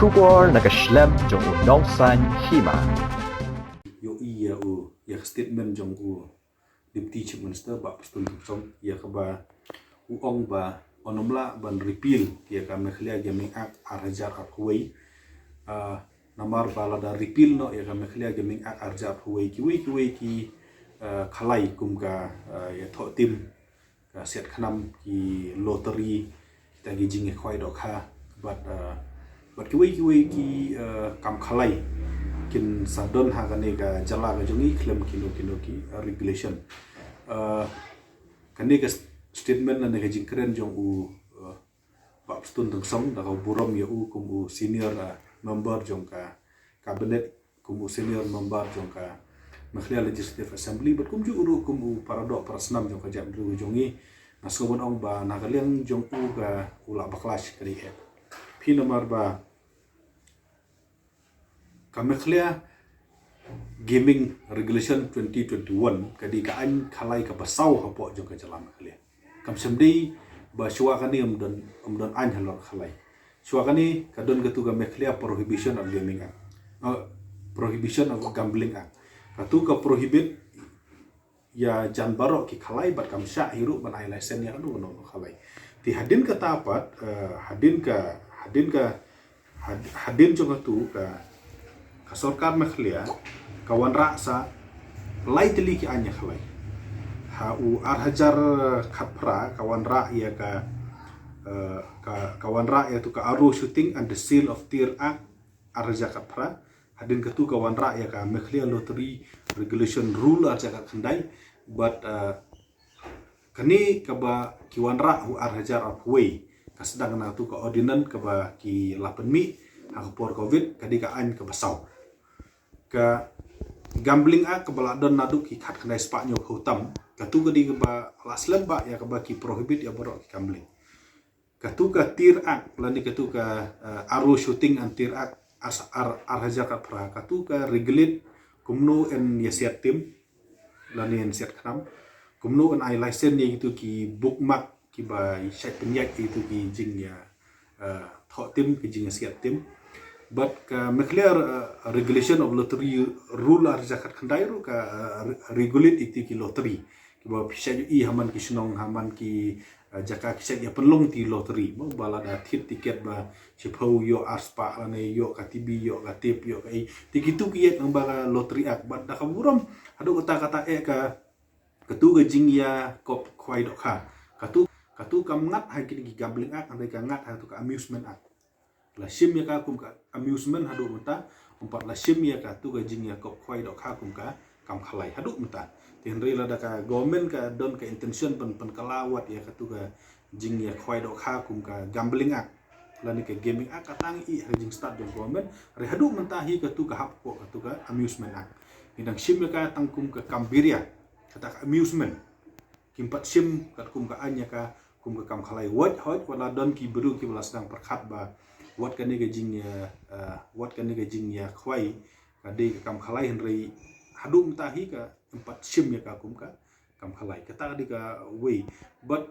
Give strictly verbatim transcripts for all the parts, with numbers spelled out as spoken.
Khubor na ka shlem jong u Nongsaiñ Hima. Ïohi ïa u, ïa ka statement jong u Deputy Chief Minister Bah Prestone Tynsong, ïa kaba u ong ba un ym lah ban repeal ïa ka Meghalaya Gaming Act ar hajar arphew wei. Ah, namar ba lada repeal noh ïa ka Meghalaya Gaming Act ar hajar arphew wei, kiwei kiwei ki, ah, khalai kum ka, ah, ïa thoh tim, ka siat khnam, ki lottery, kita ki jingïakhwai dohkha, bad, ah, bad kiwei kiwei ki, ah, kam khalai kin sa don ha kane ka jylla ka jong ngi khlem kino kino ki, ah, regulation. Ah, kane ka statement lane ka jingkren jong u, ah, Bah Prestone Tynsong, da ka burom ïa u kum u senior, ah, member jong ka cabinet, kum u senior member jong ka Meghalaya Legislative Assembly, bad kumjuh ruh kum u paradoh parasnam jong ka jaitbynriew jong ngi. Nga sngew ban ong ba na ka liang jong u ka, u lah bakla shi kali eh. Phi, namar ba ka Meghalaya Gaming Regulation twenty twenty-one ka dei ka aiñ khalai kaba saw hapoh jong ka jylla Meghalaya. Kam shym dei ba shuwa kane ym don, ym don aiñ halor khalai. Shuwa kane ka don katu ka Meghalaya Prohibition of Gaming Act. Uh, Prohibition of Gambling Act. Katu ka prohibit ïa jan baroh ki khalai bad kam shah hi ruh ban ai license ïa kano kano khalai. Te hadien kata pat, eh, hadien ka, hadien ka, had-, hadien jong katu ka, ka sorkar Meghalaya ka wanrah sa lai tylli ki aiñ ïa khalai. Ha u ar hajar khatphra ka wanrah ïa ka, eh, ka, ka wanrah ïa tu ka Arrow Shooting and the Sale of Tir Act ar hajar khatphra. Hadien katu ka wanrah ïa ka Meghalaya Lottery Regulation Rule ar hajar khatkhyndai. Bad, eh, kane kaba ki wanrah ha u ar hajar arphew wei ka sdang na katu ka ordinance kaba ki la pynmih ha ka por covid, ka dei ka aiñ kaba saw. Ka Gambling Act kaba la don naduh ki khatkhyndai spah hynñiewphew tam, katu ka dei kaba la slem bha ïa kaba ki prohibit ïa baroh ki gambling. Katu ka Tir Act lane katu ka, eh, Arrow Shooting and Tir Act ar, ar, ar hajar khatphra, katu ka regulate kumno yn ïa siat tim lane yn siat khnam, kumno yn ai license ïa kitu ki bookmark kiba shait pynïaid ïa kitu ki jingïa, eh, thoh tim, ki jingïa siat tim. Bad ka Meghalaya, eh, Regulation of Lottery Rule ar hajar khatkhyndai ruh ka, eh, re-, regulate ïa kitu ki lottery. Kiba phi shait ïohi ha man ki shnong, ha man ki, eh, jaka ki shait ïa pynlong ïa ki lottery. Mo, ba lada thied tiket ba shiphew ïoh ar spah lane ïoh ka T V, ïoh ka tep, ïoh ka ei. Te kitu ki ïaid lyngba ka Lottery Act, bad da ka burom haduh katta katta eh ka, katu ka jingïakop khwai dohkha. Katu, katu kam ngat ha kine ki Gambling Act, hynrei ka ngat ha katu ka Amusement Act. La shim ïa ka kum ka amusement haduh mynta, ym pat la shim ïa katu ka jingïakop khwai dohkha kum ka kam khalai haduh mynta. Te hynrei lada ka government ka don ka intention ban pynkylla wat ïa katu ka jingïakhwai dohkha kum ka Gambling Act lane ka Gaming Act, kata ngi ïohi ha ka jingstad jong government, hynrei haduh mynta hi katu ka hap hapoh katu ka Amusement Act. Ngi dang shim ïa ka tang kum ka kam biria, kata ka amusement. Kim pat shim katkum ka aiñ ïa ka kum ka kam khalai. Wat, hooid, wat la don ki briew kiba la sdang pyrkhat ba wat kane ka jing, eh, eh, wat kane ka jingïakhwai ka dei ka kam khalai, hynrei haduh mynta hi kam pat shim ïa ka kum ka kam khalai. Kata ka dei kawei. Bad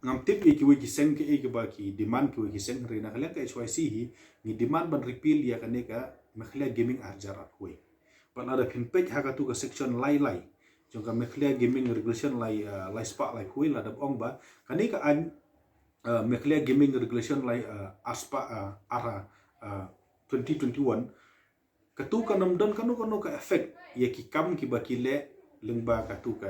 ngam tip ïa kiwei ki seng kaei kaba ki demand, kiwei ki seng, hynrei na ka liang ka H Y C hi ngi demand ban repeal ïa kane ka Meghalaya Gaming ar hajar arphew wei. Bad lada phin peit ha katu ka section lai lai jong ka Meghalaya Gaming Regulation lai, eh, lai spah laiphew wei, la dep ong ba kane ka aiñ, eh, Meghalaya Gaming Regulation lai, eh, ar spah, eh, ar, eh, twenty twenty-one, katu kan ym don kano kano ka effect ïa ki kam kiba ki leh lyngba katu ka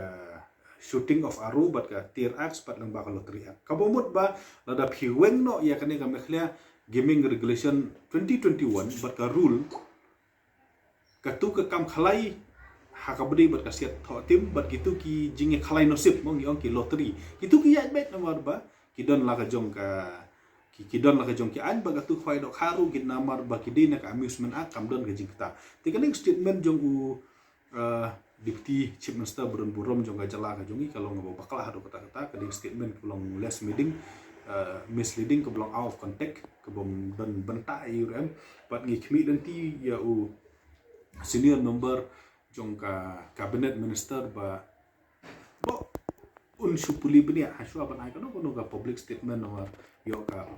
Shooting of Arrow bad ka Tir Act bad lyngba ka Lottery Act. Kaba mut ba lada phi weng noh ïa kane ka Meghalaya Gaming Regulation twenty twenty-one bad ka rule, katu ka kam khalai ha kaba dei bad ka siat thoh tim bad kitu ki jingïakhalai nosip, mo, ngi ong ki lottery, kitu ki ïaid beit namar ba ki don la ka jong ka, ki, ki don la ka jong ki aiñ, bad katu khwai dohkha ruh ki, namar ba ki dei na ka Amusement Act, kam don ka jingkata. Te kane ka statement jong u, eh, Deputy Chief Minister ba don burom jong ka jylla ka jong ngi ka long kaba bakla haduh katta katta, ka dei ka statement kaba long less misleading, eh, misleading, kaba long out of context, kaba ym don bynta ei ei ruh em. Bad ngi khmih lynti ïa u senior member jong ka cabinet minister ba, ba un shu pule bniah ha shuwa ban ai kano kano ka public statement namar ïoh ka